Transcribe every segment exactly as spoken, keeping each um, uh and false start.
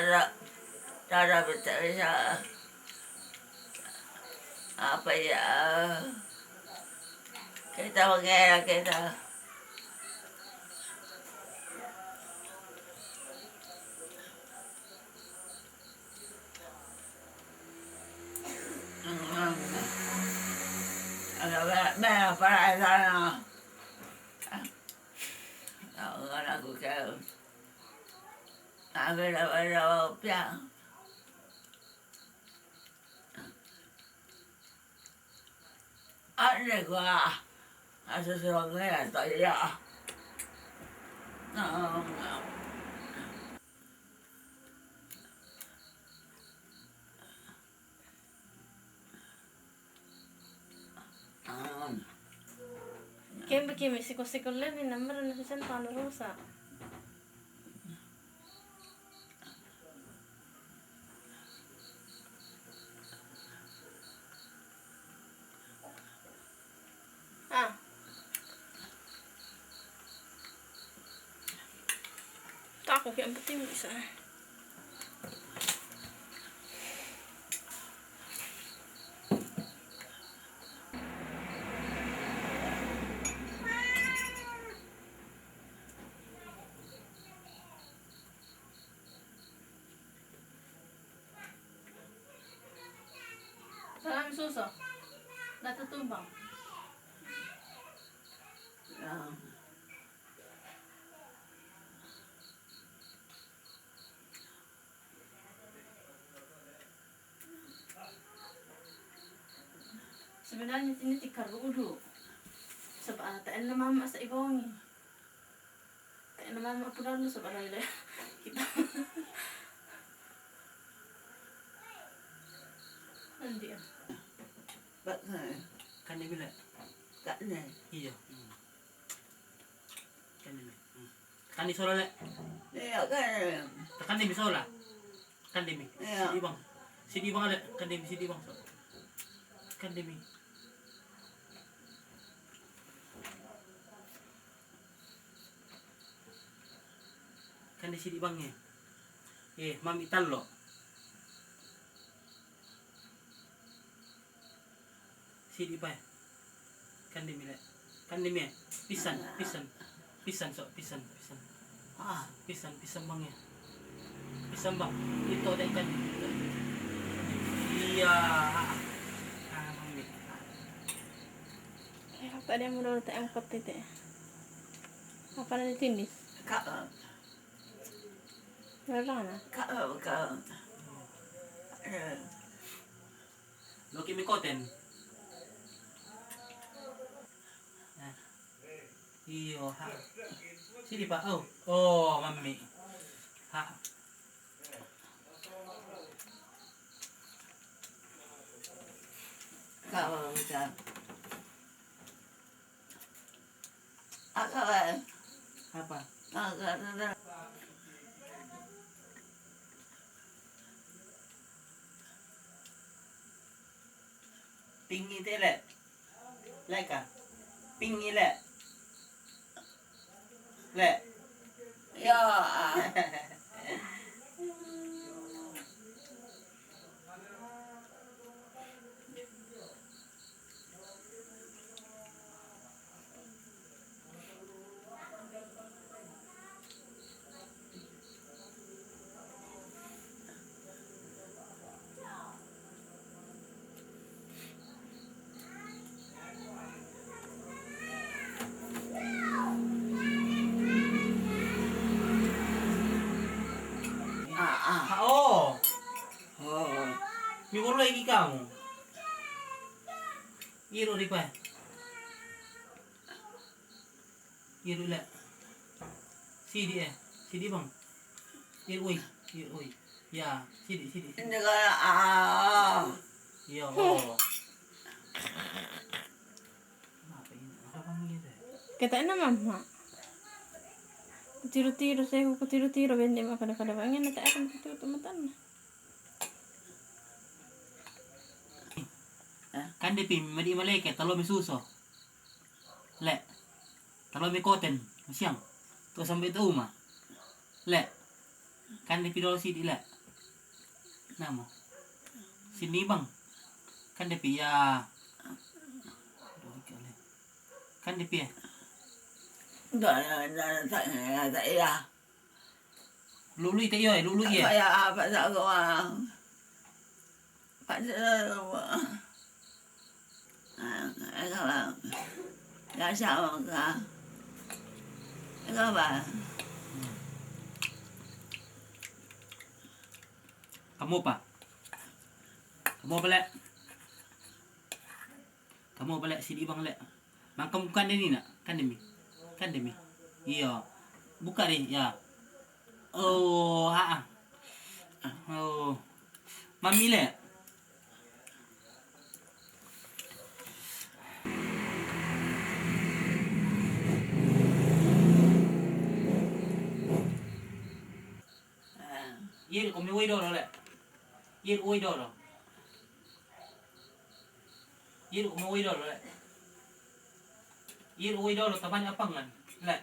Tara, tara, bete bisa. Apa ya? Kita mangera kita. Ada banyak, banyak perasaan. Aku kayak, aku ada, ada, ada. Ande kwa, asa sewangnya tak ya. Kembe kembe siko-siko leni namara na susen pano rosa. Ah. Tako ki ang puting bisa. Salam suso. Datu tumpang. Sebenarnya ini tikar dulu. Sebab anak tak enak mama asa ibongi. Tak enak mama aku dulu sebab ada kita. Nanti ya. Bak ne. Kan dia bilang. Kak ne. Iya. Hmm. Kan dia. Hmm. Kan dia sola le. Iya kan. Kan dia sola. Kan dia mi. Iya. Sidi bang. Sidi bang le. Kan dia mi sidi bang. So. Kan dia mi. Kan dia sidi bang ya. Eh, mami talo. Sidi pa. Kan dia mi le. Kan dia mi. Pisan, pisan. Pisan so, pisan, pisan. Ah, pisan, pisan bang ya. Pisan bang. Itu ada ikan. Iya. Ah, mami. Eh, apa dia mau dapat angkot itu? Apa nanti tindis? Kak. Berapa na? Kak, kak. Eh. Loki mi koten. Eh. Iyo, ha. Sidi pa. Oh. Oh, mami. Ha. Kak, kak. Apa? Pingi tele. Leka. Pingi le. Le. Ya. Ah, ah. Ah, oh. Oh. Mi bolo lagi kamu. Iro di pa. Iro le. Sidi eh. Sidi bang. Iro oi. Iro oi. Ya, sidi, sidi, sidi. Hindi ka, ah. Iya, oh. Kenapa ini? Apa bang gitu? Kata na mama. Tiro-tiro saya ko tiro-tiro bende ma kada-kada bangin na ta akan tiro tumatan. Kan dia pi madi maleke talo mi suso. Le. Talo mi koten, siang. Tu sampai tu uma. Le. Kan dia pi dolo sidi le. Namo. Sini bang. Kan dia pia. Kan dia pia. Dah, dah, dah, tak, tak, ya. Lulu ite yo, lulu ye. Saya apa tak gua. Pak Selalu. Ah, ya, sama ka. Ya, ba. Kamu apa? Kamu apa, Lek? Kamu apa, Lek? Sini bang, Lek. Mangkam bukan deh ni nak. Kan demi. Kan demi. Iya. Buka deh, ya. Oh, ha ah. Oh. Mami, Lek. Ye ko me woi do lo, Lek. Ye ko woi do lo. Ye ko me woi do lo, Lek. Ye ko woi do lo, tamani apang kan, Lek.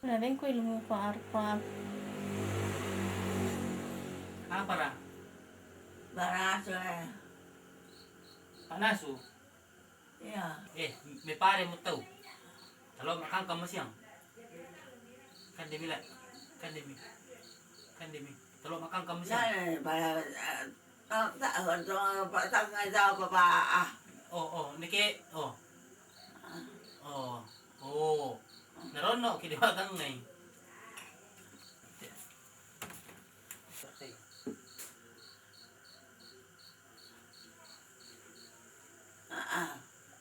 Na den ko ilmu ko arpa. Apa ra? Barasu, eh. Panasu. Iya. Eh, me pare mo tau. Talo makang kamu siang. Kan demi, Lek. Kan demi. Kan demi. Talo makang kamu siang. Ya, eh, para, eh, tak, tak, tak, tak, tak, tak, apa, apa, ah. Oh, oh, nike, oh. Oh, oh. Narono kidi batang ngai.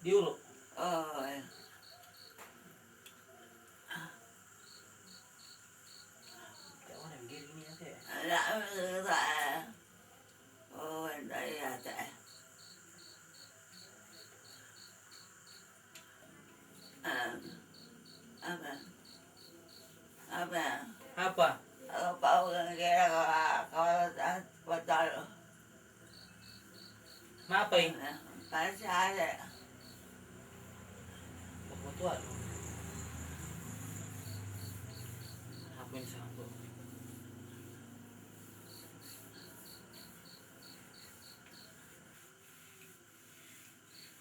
Diuro. Oh, eh. Ada, eh. Oh, ada, ya, ada. Ah, apa? Apa? Apa? Apa orang kira kalau, kalau tak betul? Maapay? Pasi ada. Pagkutuan. Ako yung sa ako.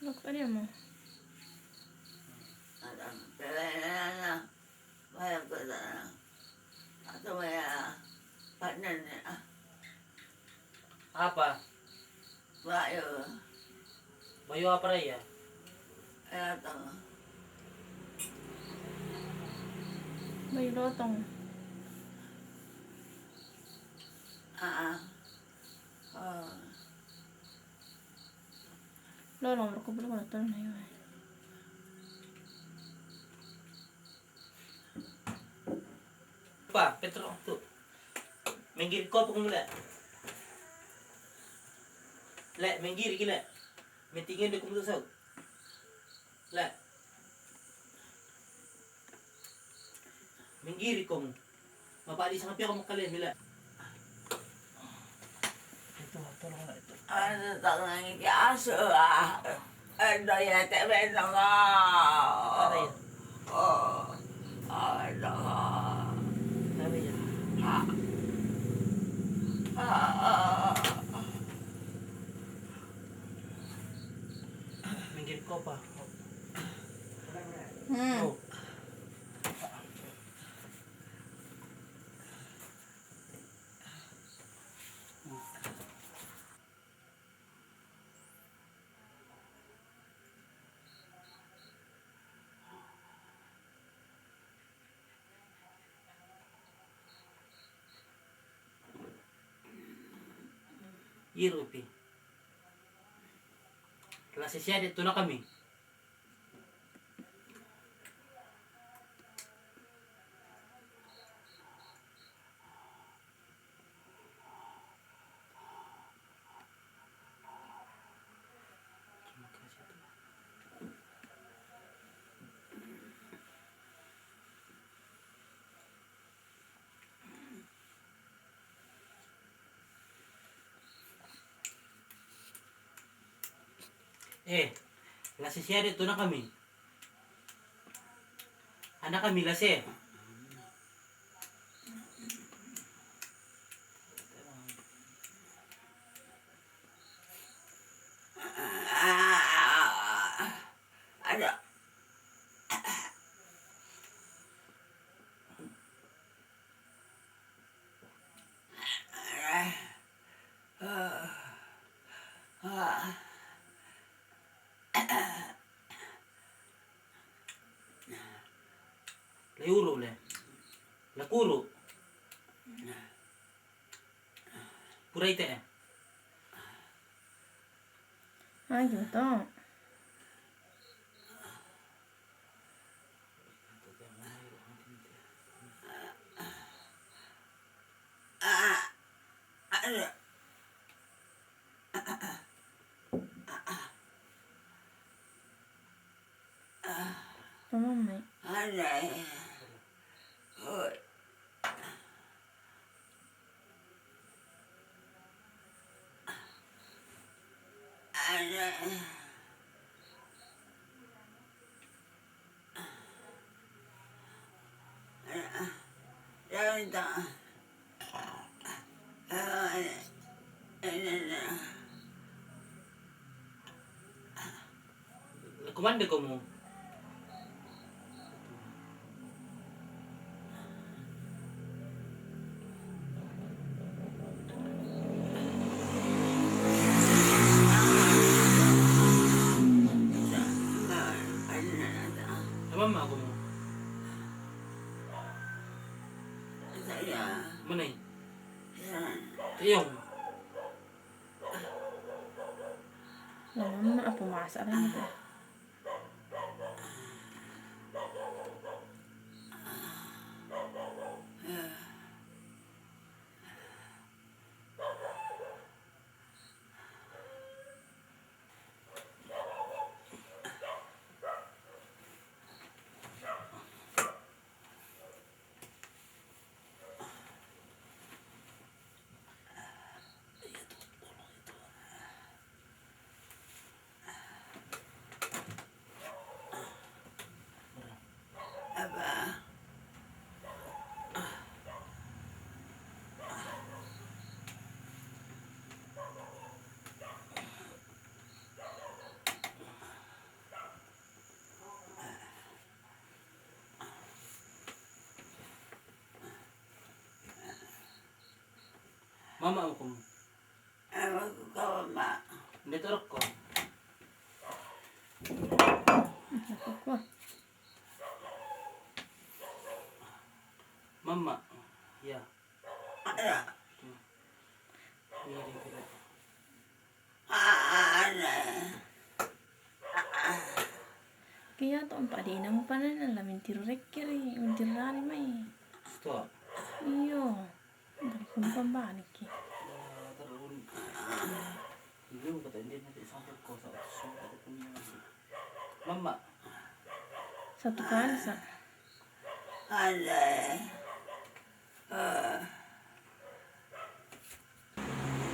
Look, ano mo? Ano? Pero na, na, na. Wala ko na. Ato may, ah, partner niya, ah. Apa? Bayo. Bayo apa raya? Ato. Bayo lotong. Ah, ah. Oh. Lolo, berkumpul ko na tol na yun. Pa, Petro, tu. Minggir ko apa kamu, Lek? Lek, minggir ki, Lek. Mintingin deh kamu tu, Sau. Lek. Minggir ko mo. Mapadi sa kapiya ko mo kali, Mila. Ito, tulong na ito. Ano to, nangikiaso, ah. Ano yan, te, bento ko. Ano yan? Oh. Ano ko? Ano yan? Ah. Ah, ah, ah. Minggir ko pa. Hmm. Oh. Irupi. Lase siya de tuna kami. Eh, lase siya de tuna kami. Anak kami lase. Layuru le. Lakuru. Pura ite e. Ay, gitu. Tamam mı? Kumande ko mo. Mama ko mo. Manay. Tiyong. Mama, apa masa lang ito? Mama ko mo. Ewan ko ka, ma. Dito ko. Mama. Yeah. Ano? Kaya to ang padi na mo pa na lamin tiro rekkiri, yung tirari may. Ito. Iyo. Balik mo pa balik eh. Mama. Satu kali sa. Ano? Ah,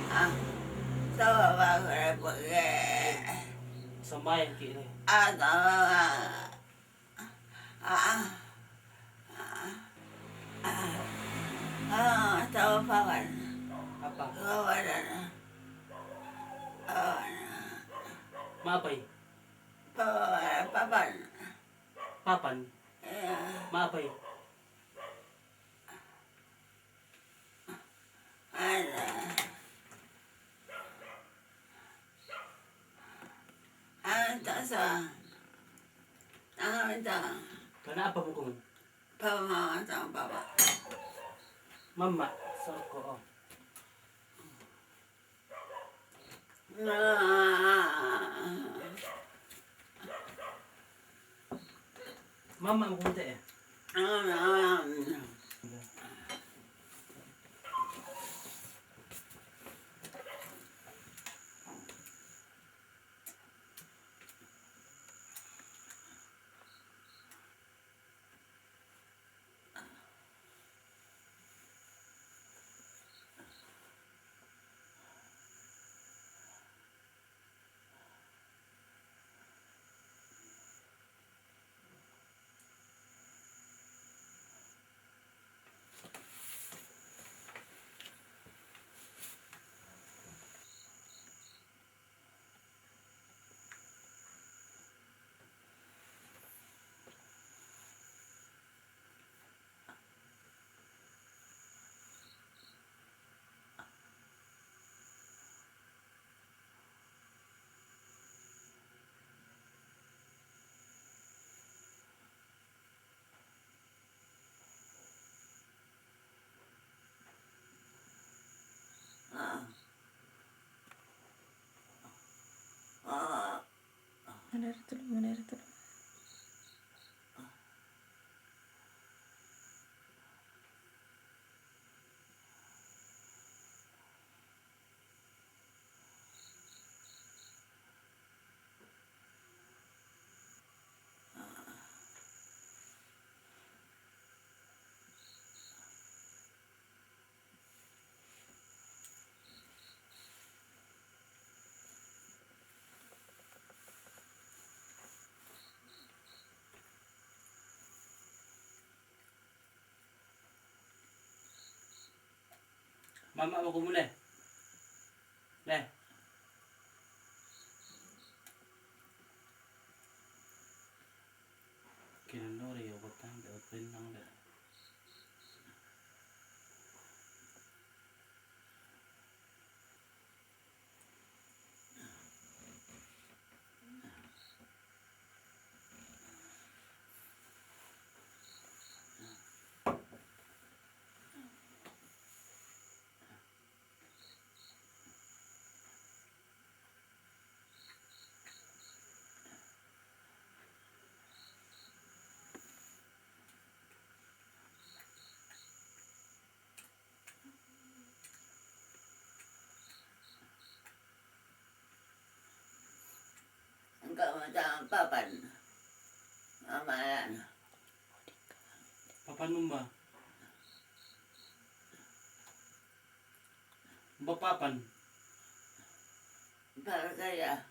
ah, tawa ba ko na pag-, eh. Sambayan ki, eh. Ah, tawa ba? Ah, ah, ah, ah, tawa pa ka na. Apa? Tawa na na. Tawa na. Maapay? Tawa na, papan. Papan? Yeah. Maapay? Ano? Ano ta sa? Ano ta? Kana apa mo kung? Pama ta, pama. Mama, sa ko, oh. Mama, mo kunti eh. Mana air dulu, mana air dulu. Mama, mau kumule. Leh. Kinunuri ya, batang, da, pinang, da. Engka macam papan. Amalan. Papan umba. Umba papan. Para saya.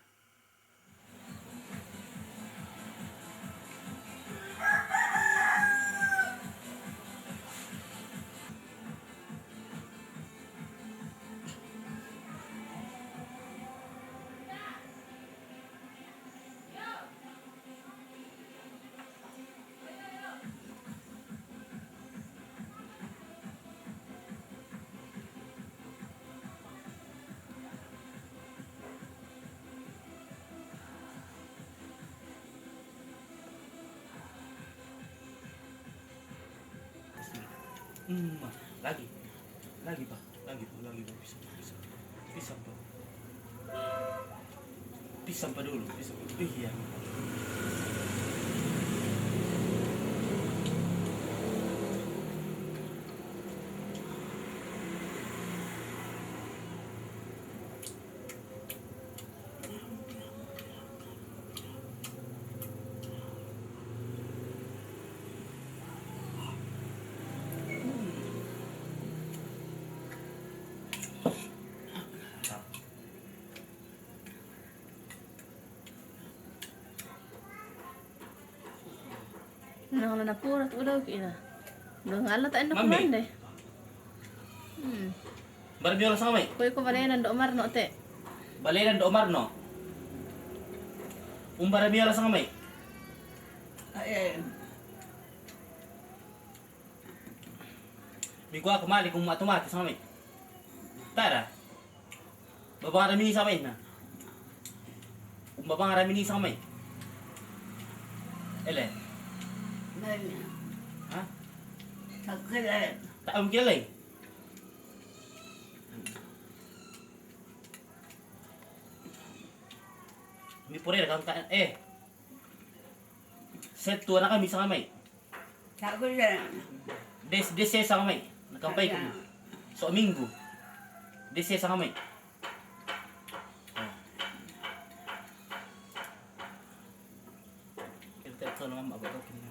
Hmm, lagi. Lagi, Pak. Lagi, Pak. Lagi, Pak. Pisang, pisang. Pisang, Pak. Pisang, Pak, dulu. Pisang, Pak. Iya. Nang la napura tu daw kina. Nang ala ta enda Mami. Kumande. Hmm. Bara miola sanga mai. Koi ko balena ndo Marno te. Balena ndo Marno. Umbara miola sanga mai. Eh. Miko aku mali ko matu mati sanga mai. Tara. Babang rami sanga mai na. Babang rami sanga mai. Ele. Nani? Ha? Takele. Tak am kele. Mi pore kan ka eh. Setu anak kami sanga mai. Takele. Des, dese sanga mai. Nakampai ko. So minggu. Dese sanga mai. Kita itu nama apa kau kini?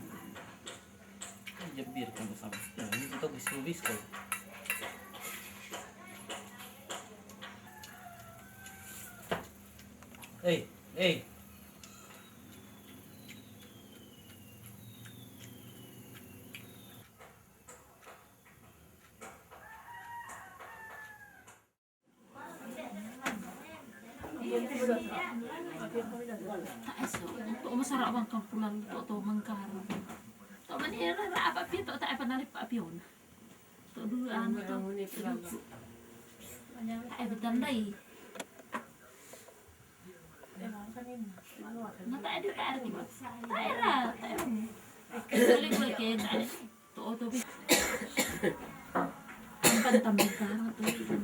Jebir kamu sama. Ini kita bis bis kau. Eh, eh. Tae so, to masara bang kampulan to, to mangkar. To mani ra apa pi to tae panari pa pion. To dulu anu to. Tae betandai. Na tae di tae di. Tae ra, tae. Boleh gue ke tae. To, to, bi. Ang pantambing ka, to.